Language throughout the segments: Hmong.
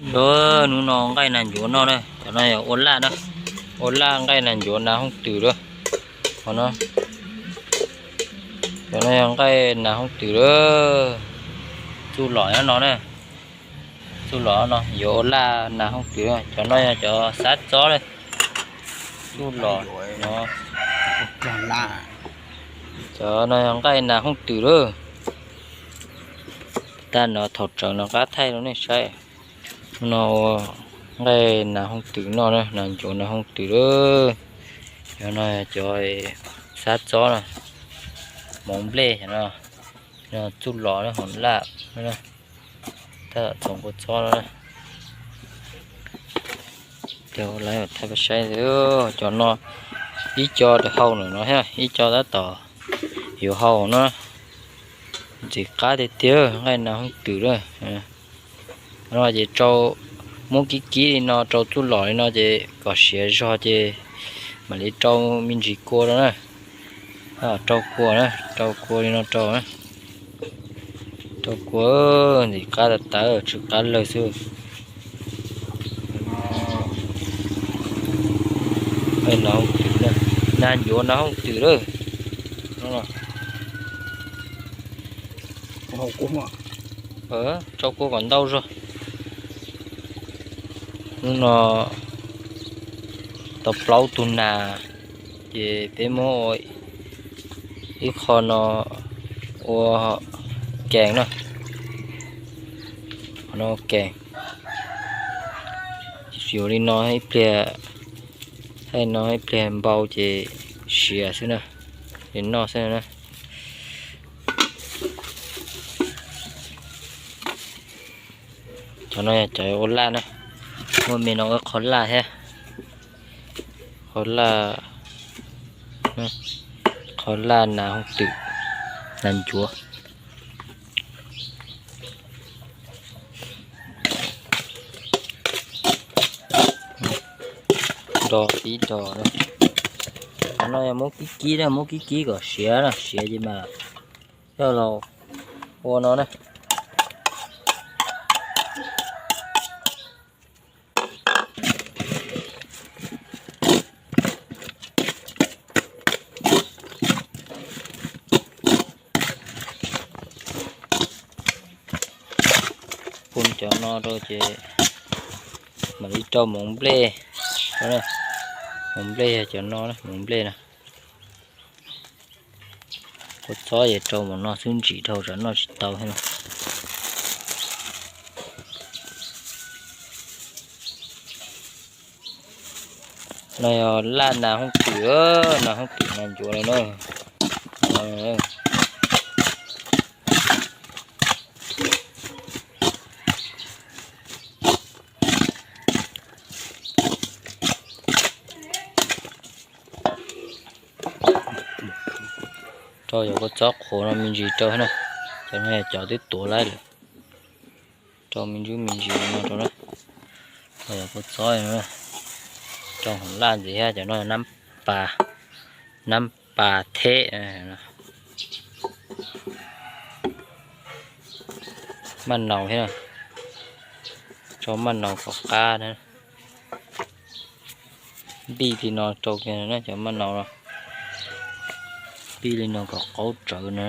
Hnub no nqaij nas ncuav noj na, cov no yog ua laj na, ua laj nqaij nas ncuav nas hooj twm lawm. Cov no nqaij nas hooj twm lawm, txuj lom nyob no na, txuj lom no yuav ua laj nas hooj twm. Cov no yog cov xab txob na, txuj lom no. Cov no yog nqaij nas hooj twm lawm. Tag no thaum tsawv no qab thaij rau nej saib. No ua nqaij nas hooj twm noj na, nas ncuav nas hooj twm lawm. Cov no cov xab txob na, moov nplej no, txuj lom na, hoom laj, tab tom txhoov kua txob no. Cov lawv thaij peb saib, cov no ib co hau no thiab, ib co tab tom yuav hau no. Ntxim qab tiag tiag, nqaij nas hooj twm lawm. No ces rau, muab kib kib li no rau txuj lom li no ces kom siav zog ces mam li rau me ntsis kua rau na. Rau kua na, rau kua li no rau na. Rau kua, ntxim qab tas tas, tsw qab lawg xwb. Nas ncuav nas hooj twm lawm. Rau kua kom ntau zog. Hnub no tau plaub tug nas, ces peb muab ua ib qho no ua kees na. Qhov no kees, yuav li no ib pliag, thaij no ib pliag npau ces siav xwb na, ces noj xwb na. Cov no yog cov ua laj na, muaj me no ua qhov laj thiab, qhov laj, qhov laj nas hooj twm, nas ncuav. Nrog tib nrog, qhov no yog muab kib kib na, muab kib kib kom siav na, siav ces mas coj los ua no na. Pun cov no rau ces mam li rau moov nplej. Moov nplej yog cov no, moov nplej no. Kua txob ces rau mus no xwb ntsim dhau tsam noj tsis tau thiab no. No yog laj nas hooj twm, nas hooj twm nas ncuav li na. Rau cov kua txob qhuav no me ntsis rau na, cov no yog cov twb tuav laib lawm. Rau me ntsis me ntsis no rau na. Rau cov kua txob no, rau hauv laj ntxiv thiab, cov no nab pas, nab pas theb, maj naus thiab, rau maj naus kom qab na. Npij li no rau kiag na cov maj naus no, npij li no kom qaub tsawv na.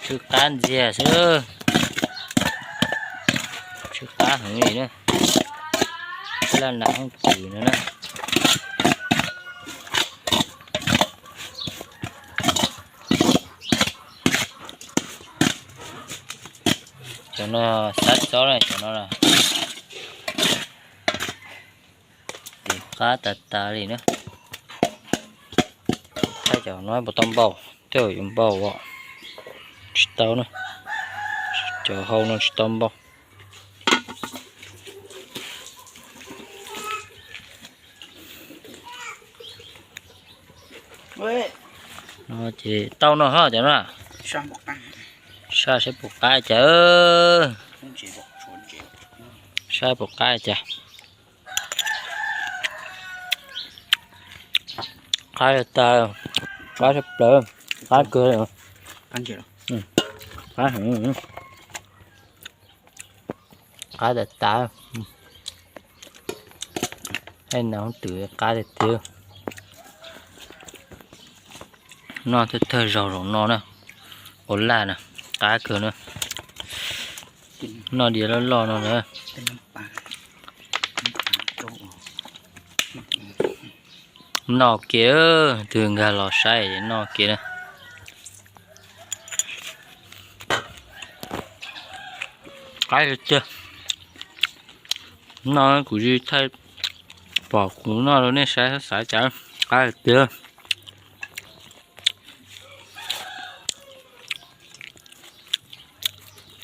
Tsw qab ntxiag xwb, tsw qab heev li na. Laj nas hooj twm no na. Cov no xab txob na, cov no ntxim qab tas tas li na. Thaij cov no puas tau npau, tej zaum yuav npau os. Tsis tau na, cov hau no tsis tau npau. No ces tau no ho cov no. Saj saib puas qab cas. Saj puas qab cas. Qab tas, qab sab plaws, qab kawg. Qab heev, qab tas tas. Nas hooj twm qab tiag tiag. Noj thawj thawj zaug zaum no na, ua laj na, qab kawg na. Noj diav loj loj no na. Noj kiag, twg nkag los saib noj kiag na. Qab tiag. No kuv tsis thaij pom kuv noj rau nej saib, xav cas qab tiag.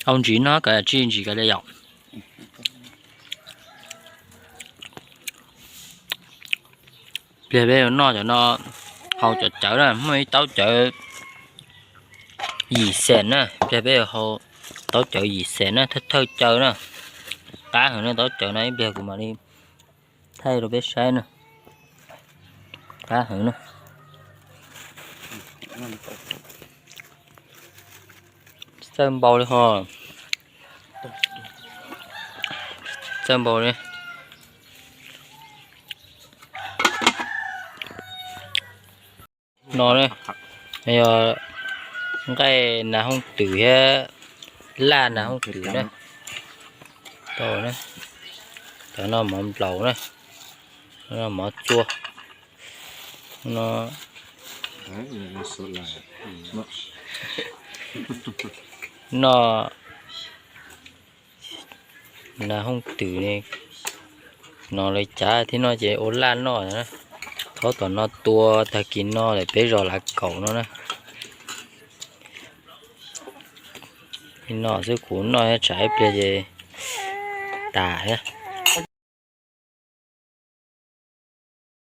Au ntsis no kav tsij ntsis kav liam yom. Pliag peb yuav noj cov no, hau cov cawv na, muaj ib taub cawv yim xees na, pliag peb yuav hau taub cawv yim xees na, thawj thawj caw na. Qab heev na, taub cawv no ib pliag kuv mam li thaij rau peb saib na. Qab heev na. Txawj npau li ho. Txawj npau li. No yog nqaij nas hooj twm thiab laj nas hooj twm na. Cov no mov nplaum na, mov txua no. Noj nas hooj twm ne, no lawv cav thiab no ces ua laj noj na. Thov tom no tua tag kis no lawm peb zos Lav Kaum no na. No xwb kuv noj tsam ib pliag ces tas thiab.